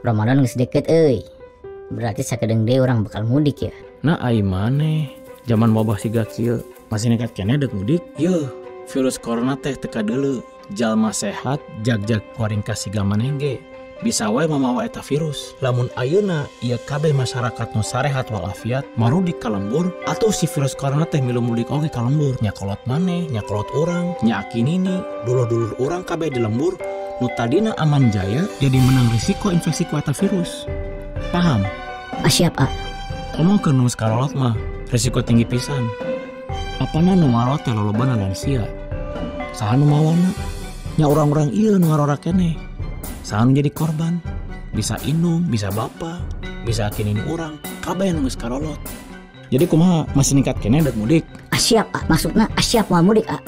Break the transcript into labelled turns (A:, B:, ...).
A: Ramadan geus deket euy. Berarti sakedeung deui urang bakal mudik ya.
B: Nah, ai maneh zaman wabah siga kieu masih nekat keneh dek mudik? Yeuh, virus corona teh teu kadeuleu. Jalma sehat jag-jag kuaringkas siga maneh ge bisa wae mamawa eta virus. Lamun ayeuna ieu kabeh masyarakat nu sarehat walafiat marudik ka lembur, atau si virus corona teh milu mudik oge ka lembur. Nya kolot maneh, nya kolot urang, nya aki nini, dulur-dulur urang kabeh di lembur nu tadina aman jaya jadi menang risiko infeksi ku eta virus. Paham?
A: Ah, siap, ah.
B: Komo keur nu geus karolot mah risiko tinggi pisan. Apana nu marot teh lolobana lansia. Saha nu mawana? Nya urang-urang ieu nu ngarora keneh. Saha nu jadi korban? Bisa indung, bisa bapa, bisa aki nini urang, kabeh nu geus karolot. Jadi kumaha, masih nekat keneh dek mudik?
A: Ah, siap, ah. Maksudna ah, siap moal mudik, ah.